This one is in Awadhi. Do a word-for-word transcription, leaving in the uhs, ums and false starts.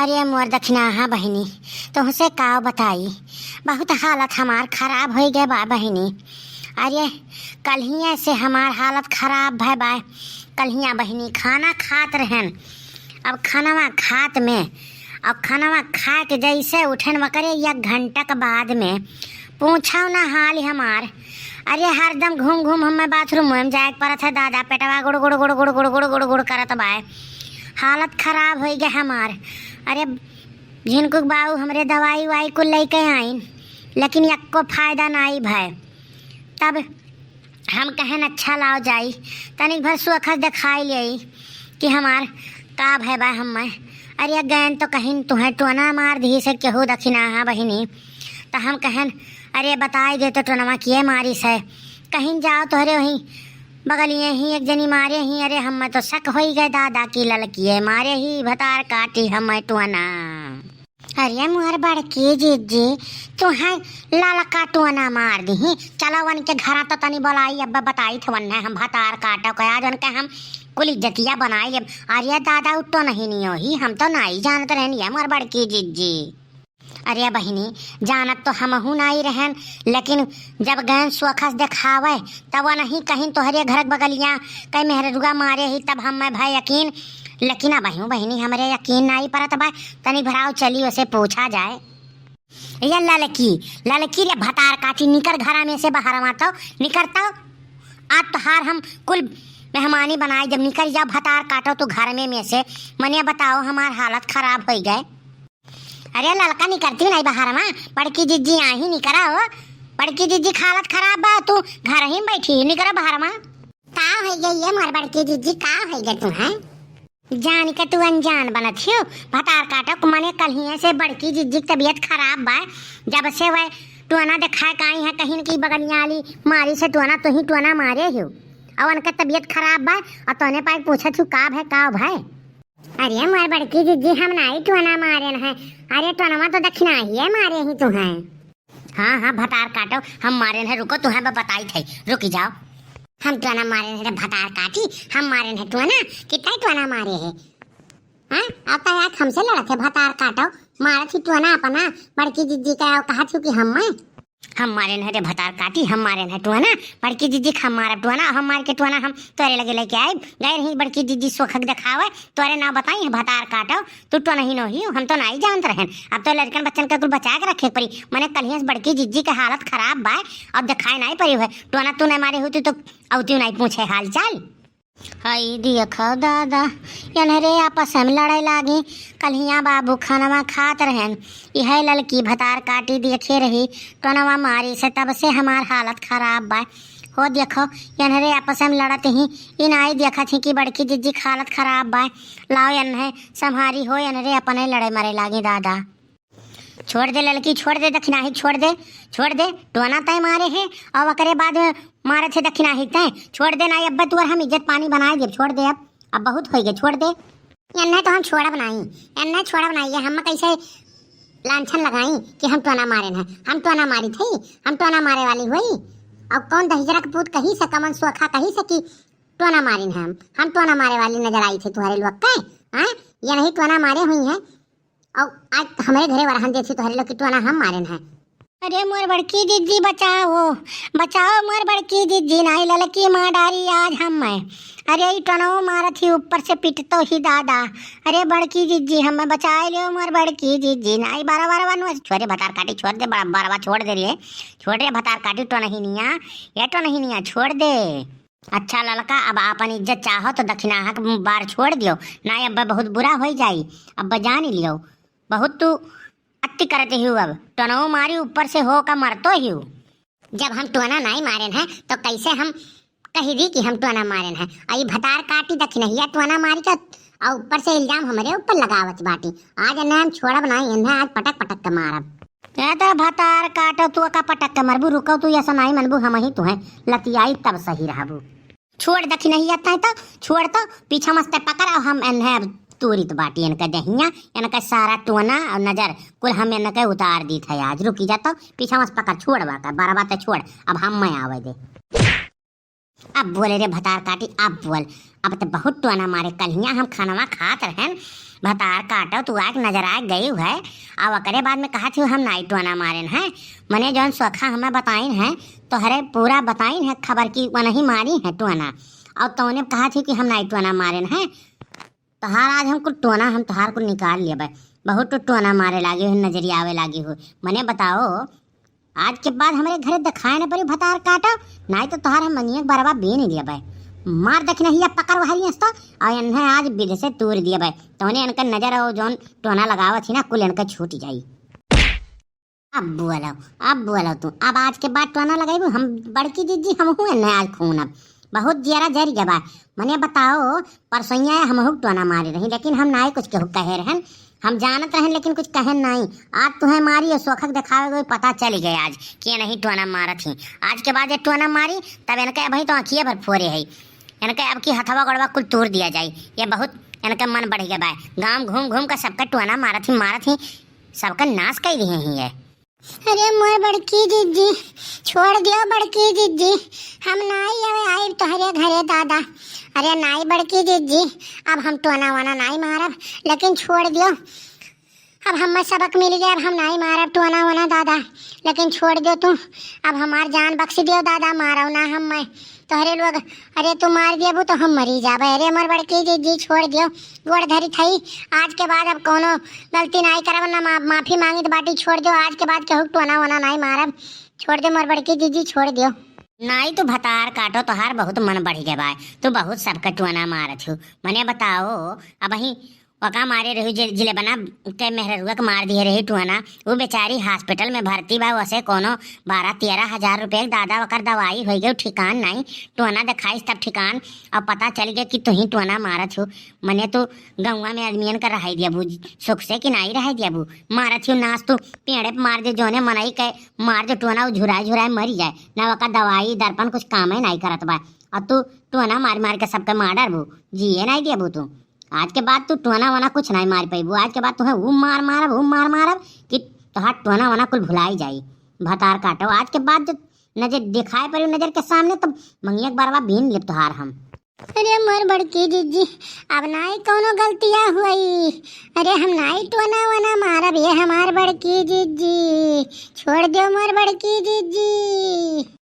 अरे मोर दखिनाहा बहिनी, तुहसे का बताई, बहुत हालत हमार खराब होइ गए बा बहिनी। अरे कल्हिया से हमार हालत खराब भए बा। कल्हिया बहिनी खाना खात रहन, अब खानवा खात में, अब खानवा खाए के जैसे उठन वकरे एक घंटा के बाद में पूछो ना हाल हमार। अरे हरदम घूम घूम हमें बाथरूम में जाए के पड़त है दादा, पेटवा गुड़ गुड़ गुड़ गुड़ गुड़ गुड़ गुड़ गुड़ करत बाय। हालत खराब होइ गए हमार। अरे झिनकुक बाऊ हमरे दवाई उवाई कुल लेके आइन, लेकिन एक्को फायदा नाई भय। तब हम कहन अच्छा लाओ जाई, तनिक भर सोखस देखाई लेई कि हमार का भय बा हमें। अरे गयन तो कहिन तुहें टोना मार दी से केहू दखिनाहा बहिनी। त हम कहन अरे बताई दे तो टोनवा किए मारी से, कहिन जाओ तोहरे वहीं बगलिए ही एक जनी मारे ही। अरे हमें तो शक होई गए दादा की ललकिए मारे ही भतार काटी हमें टोना। अरे मोर बड़की जिज्जी, तुहें ललका टोना मार दी। चलो उनके घरा तो तनी बोलाई, अब बताई थे वन्ने हम भतार काटो के आज उनके हम कुल इज्जतिया बनाई लेब। अरे दादा उ टोनहिनियो ही, हम तो नाई जानत रहन ये मोर बड़की जिज्जी। अरे बहिनी, जानत तो हमहू नाई रहन, लेकिन जब गयन सोखस देखावे तब वो नहीं कहिन तोहरे घर के बगलिया कई मेहररुआ मारे ही, तब हमें भय यकीन। लेकिन अब हूँ बहिनी हमरे यकीन नाई परत बा। तनी भराव चली उसे पूछा जाए। ये ललकी, ललकी रे भतार काटी, निकर घरा में से बाहर तो निकर तो। आज तोहार हम कुल मेहमानी बनाए, जब निकर जाओ भतार काटो तू घर में, में से। मने बताओ हमार हालत खराब होइ गए। अरे ललका निकरती नहीं बाहर में, बड़की जिज्जी आई निकरा हो। बड़की जिज्जी के हालत खराब बा, तू घर ही में बैठी, निकरा बाहर में। का होइ गए ये मोर बड़की जिज्जी, का होइ गए तुहें? जान के तू अनजान बनत हियो। भतार काटो के मने कल्हिए से बड़की जिज्जी के तबियत खराब बा, जब से वह टोना देखाए के आई है कहिन की बगलिया वाली मारी से टोना, तू ही टोना मारे हियो। और उनका तबियत खराब बा और तोने पाई पूछत हियो का भय, का भय। अरे मोर बड़की जिज्जी, हम नाई टोना मारेन है। अरे टोनवा तो दखिनाहिए मारे ही तुहें। हाँ हाँ भतार काटो, हम मारेन है, रुको तुहें ब-, बताई थे, रुकी जाओ। हम टोना मारेन है रे भतार काटी, हम मारेन है टोना, कि तै टोना मारे है? हाँ, अब तो आज हमसे लड़त है भतार काटो, मारत ही टोना अपना बड़की जिज्जी का, कहा थी कि हम मैं हम मारेन है रे भतार काटी, हम मारेन है टोना, बड़की जिज्जी के हम मारब टोना, हम मार के टोना हम तोरे लगे लेके आइब। गए रही बड़की जिज्जी सोखक देखावे, तोरे ना बताई है भतार काटो, तू टोनहिनो ही, हम तो नाई जानत रहन। अब तो लड़कन बच्चन का कुल बचा के रखे के पड़ी, मने कल्हिया से बड़की जिज्जी के हालत खराब बा, अब देखाए नाई पड़ी है टोना, तू नाई मारे होती तो अवती नाई पूछे हाल चाल। हई देखो दादा, एन्हरे आपस में लड़े लागी। कल्हिया बाबू खानवा खात रहन, इहे ललकी भतार काटी देखे रही, टोनवा मारी से, तब से हमार हालत खराब बा। हो देखो, एन्हरे आपस में लड़त ही, इ नाई देखत ही कि बड़की जिज्जी के हालत खराब बा। लाओ एन्हे संभारी हो, एन्हरे अपने लड़े मरे लागी दादा। छोड़ दे ललकी, छोड़ दे, दखिनाही छोड़ दे, छोड़ दे। टोना तय मारे है और ओकरे बाद में मारत है दखिनाही तय। छोड़ दे, नाई अब्बे तू और हम इज्जत पानी बनाए देब, छोड़ दे अब, अब बहुत होइ गए, छोड़ दे। एन्ने तो हम छोड़ब नाई, एन्ने छोड़ब नाई, ये हम कैसे लांछन लगाई कि हम टोना मारेन है? हम टोना मारी थे, हम टोना मारे वाली हुई? अब कौन दहिजरा के पूत कही से, कमन सोखा कही से कि टोना मारिन है हम? हम टोना मारे वाली नजर आई थे तुम्हारे लोग के? हाँ, ये नहीं टोना मारे हुई है। और आज हमरे घरे वरहन देथी तोहरे लोग की टोना हम मारेन है। अरे मोर बड़की जिज्जी बचाओ, बचाओ मोर बड़की जिज्जी, नाई ललकी मार डारी आज हम मैं। अरे ई टोनवो मारत ही ऊपर से पीटतो ही दादा। अरे बड़की जिज्जी हमें बचाए लियो मोर बड़की जिज्जी, नाई बारह बारह वन छोरे भतार काटी छोड़ दे, बड़ा बरवा छोड़ दे रे, छोड़ रे भतार काटी टोनहिनिया, ये टोनहिनिया छोड़ दे। अच्छा ललका, अब आपन इज्जत चाहो तो दखिनाहा के बार छोड़ दियो, ना अब बहुत बुरा होइ जाई। अब जान लियो, बहुत तू अति करत हियो, अब टोनवो मारी ऊपर से हो का मरतो हियो। जब हम टोना नाई मारेन है तो कैसे हम कही दी कि हम टोना मारेन है? आई भतार काटी दखिनहिया टोना मारी का और ऊपर से इल्जाम हमरे ऊपर लगावत बाटी। आज एन्हे हम छोड़ब नाई, एन्हे आज पटक पटक के मारब। ए तो भतार काटो, तू का पटक के मरबू, रुको तू, ऐसा नाई मनबू, हम ही तुहें लतियाई तब सही रहबू। छोड़ दखिनहिया तय तो, छोड़ तो, पीछा मस्त पकड़ और हम एन्हे अब तूरित बाटी, इनका दहिया, इनका सारा टोना और नजर कुल हम इनके उतार दी थे आज। रुकी जा तो, पीछा मस्त पकड़, छोड़बा का, बरबा तो छोड़, अब हम मैं आवे दे। अब बोले रे भतार काटी, अब बोल। अब तो बहुत टोना मारे, कल्हिया हम खानवा खात रहन, भतार काटो, तू आके नजर आइ गइउ है, अउ ओकरे बाद में कहत हिउ हम नाई टोना मारेन है। मने जौन सोखा हमें बताइन है, तोहरे पूरा बताइन है खबर कि वनही मारी है टोना, अउ तौने कहत हिउ कि हम नाई टोना मारेन है। तोहार आज हम कुल टोना, हम तोहार कुल निकाल लेबे। बहुत तो टोना मारे लागी हो, नजरियावे लागी हो। मने बताओ, आज के बाद हमरे घरे देखाए न परी भतार काटो, नाई तो तोहार हम मंगिया के बरवा बीन लेबे। मार दखिनहिया पकड़ वहरियस तो, अउ इन्हें आज बिध से तूर देबे। तौने इनके नजर अउ जौन टोना लगावत ही ना, कुल इनके छूट जाई। अब बोलो, अब बोलो तू, अब आज के बाद टोना लगाइबू, हम बड़की जिज्जी, हमहू इन्हें आज खूनब। बहुत जियरा जरि गबा। मने बताओ, परसोइया हमहू टोना मारे रही, लेकिन हम नाई कुछ केहू कहे रहन, हम जानत रहन, लेकिन कुछ कहेन नाई। आज तुहे मारी अउ सोखक देखावे गई, पता चलि गए आज कि इनहीं टोना मारत ही। आज के बाद जे टोना मारी, तब इनके अबहीं तो आँखिए भर फोरे है। इनके अब की हथवा गोड़वा कुल तूर दिया जाई। ये बहुत इनके मन बढ़ि गबा। गाँव घूम घूम के सबके टोना मारत ही, मारत ही, सबके नास कइ दिहे ही ये। अरे मोर बड़की जिज्जी, छोड़ दियो बड़की जिज्जी, हम नाई अबे आइब तोहरे घरे दादा। अरे नाई बड़की जिज्जी, अब हम टोना वोना नाई मारब, लेकिन छोड़ दियो। अब हमें सबक मिलि गए, अब हम नाई मारब टोना वोना दादा, लेकिन छोड़ दियो तू। अब हमार जान बख्श दियो दादा, मारो ना हमें। तोहरे लोग, अरे तू मार देबू तो हम मरी जाबे। अरे मोर बड़की जिज्जी, छोड़ दियो, गोड़ धरी थई, आज के बाद अब कौनो गलती नाई करब, ना मा-, माफी मांगित बाटी, छोड़ दियो, आज के बाद केहू टोना वोना नाई मारब, छोड़ दियो मोर बड़की जिज्जी, छोड़ दियो। नाई तू भतार काटो, तोहार बहुत मन बढ़ि गए बा, तू बहुत सबके टोना मारत हो। मने बताओ, अबहीं ओका मारे रही जे-, जिलेबना के मेहररुआ के मार दिहे रही टोना। उ बेचारी hospital में भर्ती बा, वसे कौनो बारह तेरह हजार रुपये के दादा ओकर दवाई होइ गई, ठिकान नाई। टोना देखाइस तब ठिकान, अउ पता चलि गए कि तुही टोना मारत हो। मने तू गौवा में आदमियन का रहाई दियाबू सुख से कि नाई रहाई दियाबू? मारत हो नास तू, पेड़े पे मार दे, जौने मनई के मार दे टोना, उ झुराए झुराए मरी जाए, ना ओका दवाई दर्पण कुछ कामे नाई करत बा। अउ तू टोना मार मार के सबके मार डरबू, जिए नाई दियाबू तू। आज के बाद तू टोना वोना कुछ नाई मार पइबू। आज के बाद तुहे ऊ मार मारब, ऊ मार मारब कि तोहार टोना वोना कुल भुलाई जाई। भतार काटो, आज के बाद जो नजर दिखाए पड़ी नजर के सामने, तब मंगिया के बरवा बीन लेब तोहार हम। अरे मोर बड़की जिज्जी, अब नाई कौनो गलतिया हुई। अरे हम नाई टोना वोना मारब, ये हमार बड़की जिज्जी, छोड़ दियो मोर बड़की जिज्जी।